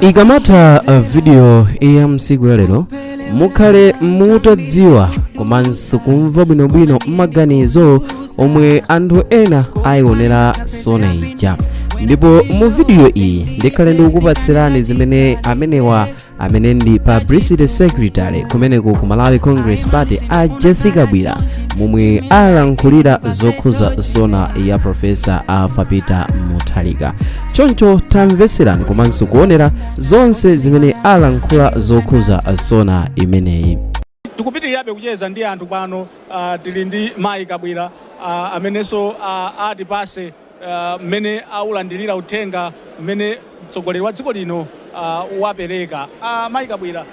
Ikamatha video ya msiku lalero, mukhale mutadziwa komanso kumva bwinobwino maganizo omwe anthu ena ayionera SONA ija. Ndipo mu video iyi ndikhale ndikukupatsirani zimene amenewa, amene ndi publicity secretary kumeneku ku Malawi Congress Party, a Jessie Kabwila, momwe alankhulira zokhuza SONA ya Professor Arthur Peter Mutharika. Choncho tamveserani komanso kuonera zonse zimene alankhula zokhuza SONA imeneyi. Tikupitirirabe kucheza ndi anthu pano. Tili ndi Mayi Kabwila amenenso atipase mmene aulandirira uthenga mmene mtsogoleri wa dziko lino wapereka. Mayi Kabwila,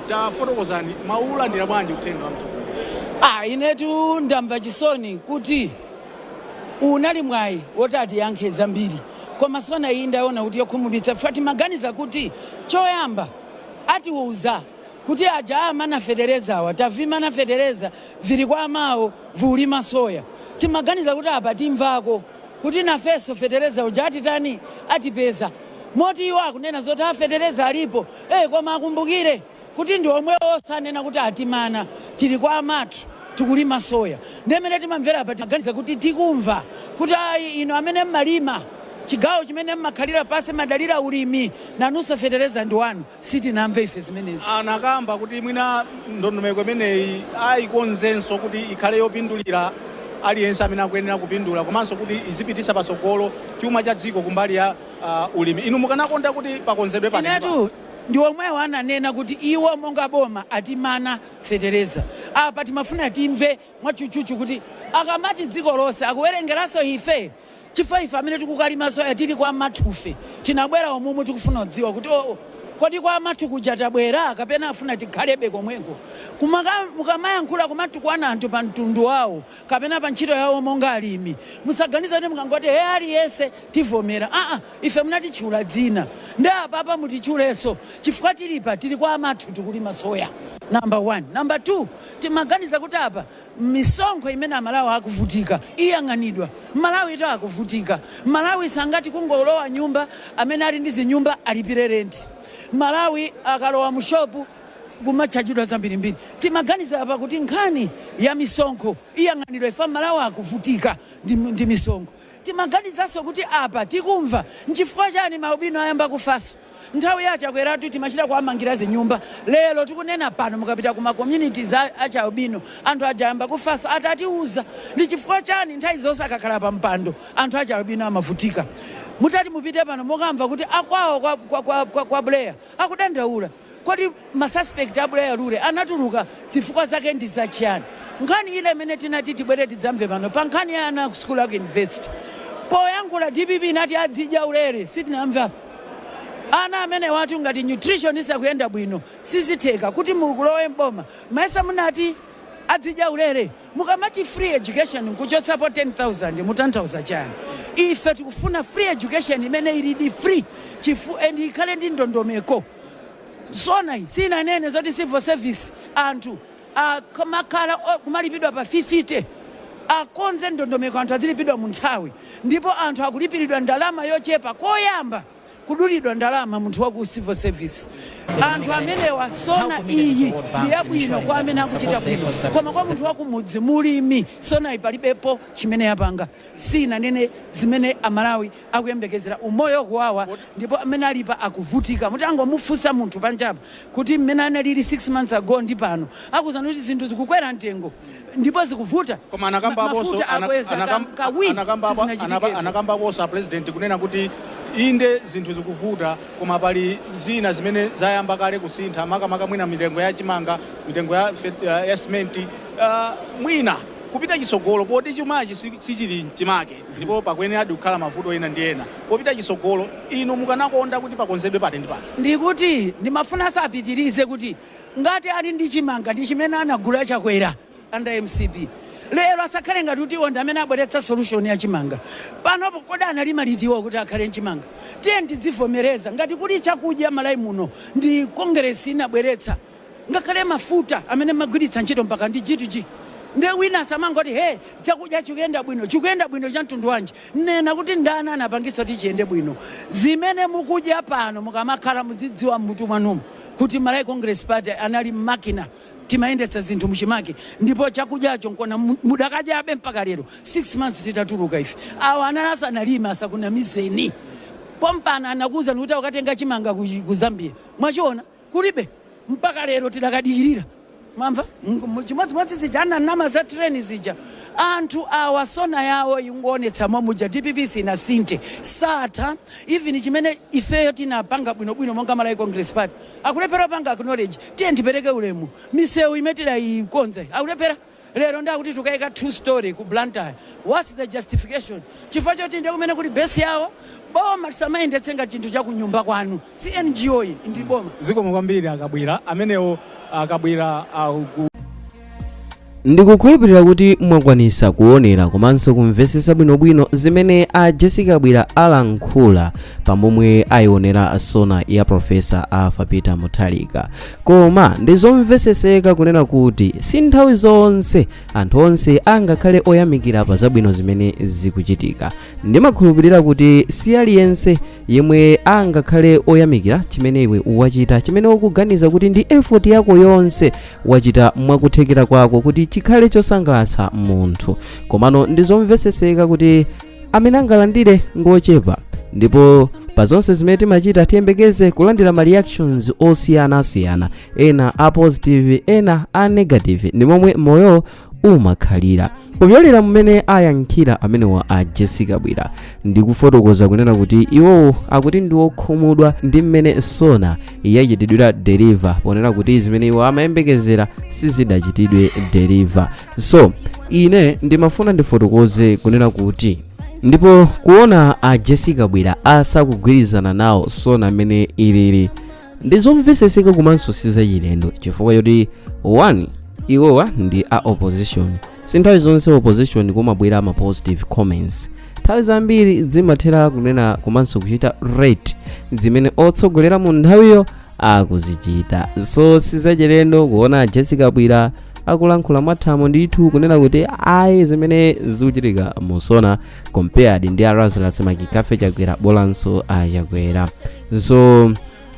tafotokozani, maulandira bwanji uthenga wa mtsogoleri? Ah, inetu ndamva chisoni kuti unali mwayi woti atiyankhe zambiri, koma SONA iyi ndaona kuti yokhumudwitsa. Fa timaganiza kuti choyamba atiuza kuti aja amana feterezawa, tavimana fetereza vili kwa amawo vulima soya. Timaganiza kuti apa timvako kuti nafenso fetereza uja atitani, atipeza. Moti iwo akunena zoti afetereza alipo, koma akumbukire kuti ndi omwe osanena kuti atimana tili kwa amathu tikulima soya. Ndemene timamvera apa, timaganiza kuti tikumva kuti ayi, ino amene mmalima, chigawo chimene mmakhalira pasi madalira ulimi, nanunso fetereza ndi wanu. Sitinamve ife zimenezi. Anakamba kuti mwina ndondomeko imeneyi ayikonzenso kuti ikhale yopindulira aliyense amene akuyenera kupindula, komanso kuti izipititsa patsogolo chuma cha dziko kumbali ya ulimi. Inu mukanakonda kuti pakonzedwe pati? Inetu ndi omwewo ananena kuti iwo monga boma atimana fetereza. Apa timafuna timve mwachuchuchu kuti akamati dziko lonse, akuwerengeranso ife, chifukwa ife amene tikukalima soya tili kwa mathufe tinabwera omumwe. Tikufuna kudziwa kuti oo, kodi kwa amathu kuja tabwera kapena afuna tikhalebe komweko? Mukamayankhula kumatukwana anthu pa mtundu wawo kapena pa ntchito yawo monga alimi, musaganize kuti mukangoti he aliyense tivomera. Aa, ife munatitchula dzina, ndi apapa mutitchulenso, chifukwa tilipa tili kwa amathu tikulima soya, number one. Number two, timaganiza kuti apa misonkho imene Amalawi akuvutika iyang'anidwa. Malawi to akuvutika. Malawi sangati kungolowa nyumba, amene ali ndi zinyumba alipire renti. Malawi akalowa mu shopu kumatchajidwa zambirimbiri. Timaganiza apa kuti nkhani ya misonkho iyang'anidwa, ifa Malawi akuvutika ndi misonkho. Timaganizanso kuti apa tikumva nchifukwa chani maalubino ayamba kufaso. Nthawi ya Chakweratu timachita kuamangira zinyumba. Lero tikunena pano, mukapita kuma communities achialubino, anthu aja ayamba kufaso. Atatiuza ndi chifukwa chani nthawi zonse akakhala pa mpando anthu achialubino amavutika. Mutati mupite pano, mukamva kuti akwawo kwa Buleya akudandaula. Kodi masuspect a Buleya Lule anatuluka, zifukwa zake ndi zachiyani? Nkhani ile imene tinati tibwere tidzamve pano, pa nkhani ya ana ku sukulu aku university, poyankhula DPP inati adzidya ulere. Sitinamva. Ana amene watu ngati nutrition isakuyenda bwino, sizitheka kuti mukulowe mboma. Maesa munati adzidya ulere? Mukamati free education nkuchotsapo 10,000, mutanthauza chani? Ife tikufuna free education imene ilidi free chifu and ikhale ndi ndondomeko. SONA iyi sinanene zoti civil service anthu akamakhala kumalipidwa pa 50. Akonze ndondomeko, anthu azilipidwa mu nthawi, ndipo anthu akulipiridwa ndalama yochepa. Koyamba kudulidwa ndalama munthu wa ku civil service. Anthu amenewa, SONA iyi ndi yabwino kwa amene akuchita bwino, koma kwa munthu wakumudzi mulimi, SONA iyi palibepo chimene yapanga. Sinanene zimene Amalawi akuyembekezera. Umoyo kuwawa, ndipo amene alipa akuvutika. Mutangomufunsa munthu panjapa kuti mmene analili 6 months ago ndi pano, akuzana kuti zinthu zikukwera mtengo ndipo zikuvuta. Koma anakambaponso Mafuta akweza kawiri, sizinachitikepo. Anakambaponso a president kunena kuti inde, zinthu zikuvuta, koma pali zina zimene zayamba kale kusintha, makamaka mwina mitengo ya chimanga, mitengo ya simenti. Mwina kupita chitsogolo, poti chumachi sichili mchimake ndipo pakuyeneradi kukhala mavuto ena ndi ena, popita chitsogolo inu mukanakonda kuti pakonzedwe pati ndi pati? Ndikuti ndimafunanso apitirize kuti ngati ali ndi chimanga ndi chimene anagula Chakwera under MCP, lero asakhale ngati kuti iwo ndi amene abweretsa solution ya chimanga panopo. Kodi analima litiwo kuti akhale mchimanga? Tiye tidzivomereza, ngati kuli chakudya Malawi muno ndi Kongeresi inabweretsa. Ngakhale mafuta amene magwiritsa ntchito mpaka ndi G2G. Nde wina samangoti, "He, chakudya chikuyenda bwino." Chikuyenda bwino cha mtundu wanji? Nena kuti ndani anapangisa kuti chiyende bwino. Zimene mukudya pano, mukamakhala mudzidziwa mmutu mwanumu kuti Malawi Congress Party anali makina, timayendetsa zinthu muchimake, ndipo chakudyacho nkona mudakadyabe mpaka lero, 6 months titatuluka ife. Awa anali asanalime, asakunamizeni. Pompana anakuwuzani kuti ukatenga chimanga ku Zambia, mwachiona kulibe mpaka lero, tidakadikirira. Mwamva? Chimodzimodzi zija ananama za treni zija. Anthu awa SONA yawo ingoonetsa momuja DPP sinasinthe, satha. Even chimene ifeyo tinapanga bwinobwino monga Malawi Congress Party, akulephera panga acknowledge. Tiye ndipereke ulemu, misewu imene tidayikonza akulephera. Lero ndakuti tukayika two story ku Blantyre. What's the justification? Chifukwa choti ndiye kumene kuli base yawo. Boma tisamayendetse ngati chinthu cha kunyumba kwanu. Si NGO iyi, ndi boma. Zikomo kwambiri, Akabwira. Amenewo Akabwira aku Ndikukhulupirira kuti mwakwanisa kuonera komanso kumvetsetsa bwinobwino zimene a Jessica Kabwira alankhula pamomwe ayionera SONA ya Professor Arthur Peter Mutharika. Koma ndi zomvetsetseka kunena kuti si nthawi zonse anthu onse angakhale oyamikira pa zabwino zimene zikuchitika. Ndimakhulupirira kuti si aliyense yemwe angakhale oyamikira chimene iwe wachita, chimene ukuganiza kuti ndi effort yako yonse wachita mwakuthekera kwako kuti chikhale chosangalatsa munthu. Komano ndi zomvetsetseka kuti amene angalandire ngochepa, ndipo pa zonse zimene timachita tiyembekeze kulandira ma reactions osiyanasiyana, ena a positive, ena a negative. Ndi momwe moyo umakhalira. Kupyolera mmene ayankhira amenewa a Jessica Bwira ndikufotokoza kunena kuti iwowo akuti ndi okhumudwa ndi mmene SONA yachitidwira deliver, ponena kuti zimene iwo amayembekezera sizidachitidwe deliver. So ine ndimafuna ndifotokoze kunena kuti ndipo kuona a Jessica Bwira asakugwirizana nawo SONA amene ilili ndi zomvetsetseka komanso sizachilendo, chifukwa choti one, iwowa ndi a opposition. Si nthawi zonse opposition kumabwera ma positive comments. Nthawi zambiri zimathera kunena komanso kuchita rate zimene otsogolera mu nthawiyo akuzichita. So sizachilendo kuona Jessica Bwira akulankhula mwathamo ndithu kunena kuti ayi, zimene zikuchitika mu SONA compared ndi a Lazarus McCarthy Chakwera, bolanso aChakwera. So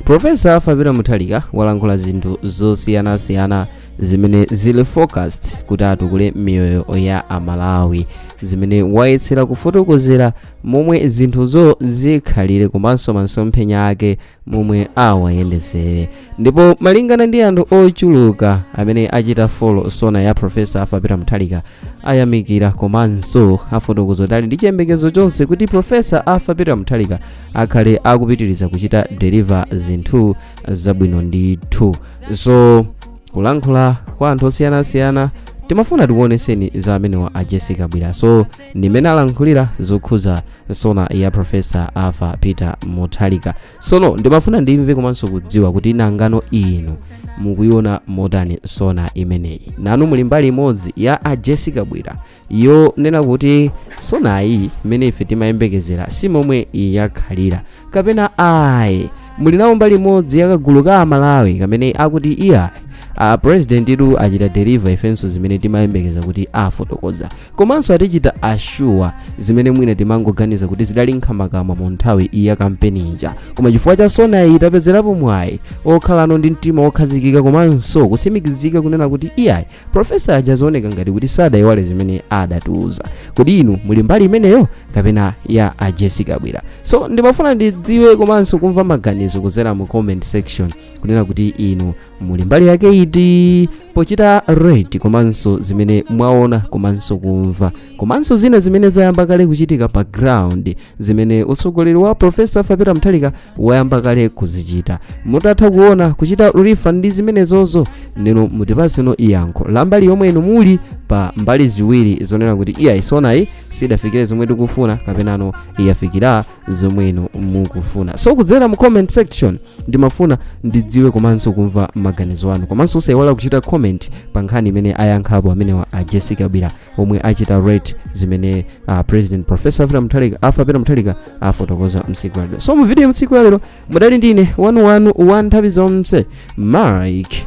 Professor Arthur Mutharika walankhula zinthu zosiyanasiyana zimene zili focused kuti atukule miyoyo ya Amalawi, zimene wayetsera kufotokozera momwe zinthuzo zikhalire komanso masomphenya ake momwe awayendetsere. Ndipo malingana ndi anthu ochuluka amene achita follow SONA ya Professor Arthur Peter Mutharika, ayamikira komanso afotokoza kuti ali ndi chiyembekezo chonse kuti Professor Arthur Peter Mutharika akhale akupitiriza kuchita deliver zinthu zabwino ndithu. So kulankhula kwa anthu osiyanasiyana, timafuna tikuoneseni za amenewa a Jessica Bwira. So ndimene alankhulira zokhuza SONA ya Professor Arthur Peter Mutharika. Sono ndimafuna ndimve komanso kudziwa kuti nangano inu mukuiona motani SONA imeneyi? Nanu muli mbali imodzi ya a Jessica Bwira yonena kuti SONAyi imene ife timayembekezera si momwe yakhalira, kapena ayi, muli nawo mbali imodzi ya kagulu ka Amalawi kamene akuti iya, a president itu achita deliver ifenso zimene timayembekeza kuti afotokoza, komanso atichita assure zimene mwina timangoganiza kuti zidali nkhambakamwa mu nthawi ya kampeni ija, koma chifukwa cha SONA iyi tapezerapo mwayi okhalano ndi mtima wokhazikika komanso kutsimikizika kunena kuti iyayi, professor aja zioneka ngati kuti sadayiwale zimene adatiuza? Kodi inu muli mbali imeneyo kapena ya a Jessica Bwira? So ndimafuna ndidziwe komanso kumva maganizo kudzera mu comment section kunena kuti inu muli mbali yake iti pochita rate komanso zimene mwaona komanso kumva komanso zina zimene zayamba kale kuchitika pa ground, zimene utsogoleri wa Professor Arthur Peter Mutharika wayamba kale kuzichita. Mutatha kuona, kuchita refer ndi zimenezozo, neno mutipaseno yankho la mbali yomwe inu muli pa mbali ziwiri zonena kuti iya, SONAyi sidafikire zomwe tikufuna, kapenano yafikira zomwe inu mukufuna. So kudzera mu comment section ndimafuna ndidziwe komanso kumva maganizo anu, komanso osayiwala kuchita comment pa nkhani imene ayankhapo amenewa a Jessica Bwira omwe achita rate zimene President Professor Arthur Mutharika, Arthur Peter Mutharika afotokoza msiku lalero. So mu video mtsiku lalero mudali ndine wanuwanu wa nthawi zonse, Mike.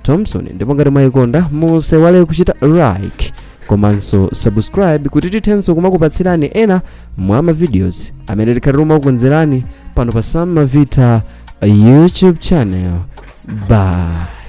Thompson. Ndipo ngati mwayikonda, musaiwale kuchita like komanso subscribe kuti tithenso kumakupatsirani ena mwa ma videos amene tikhale timakukonzerani pano pa Sam Mavita YouTube channel. Bye.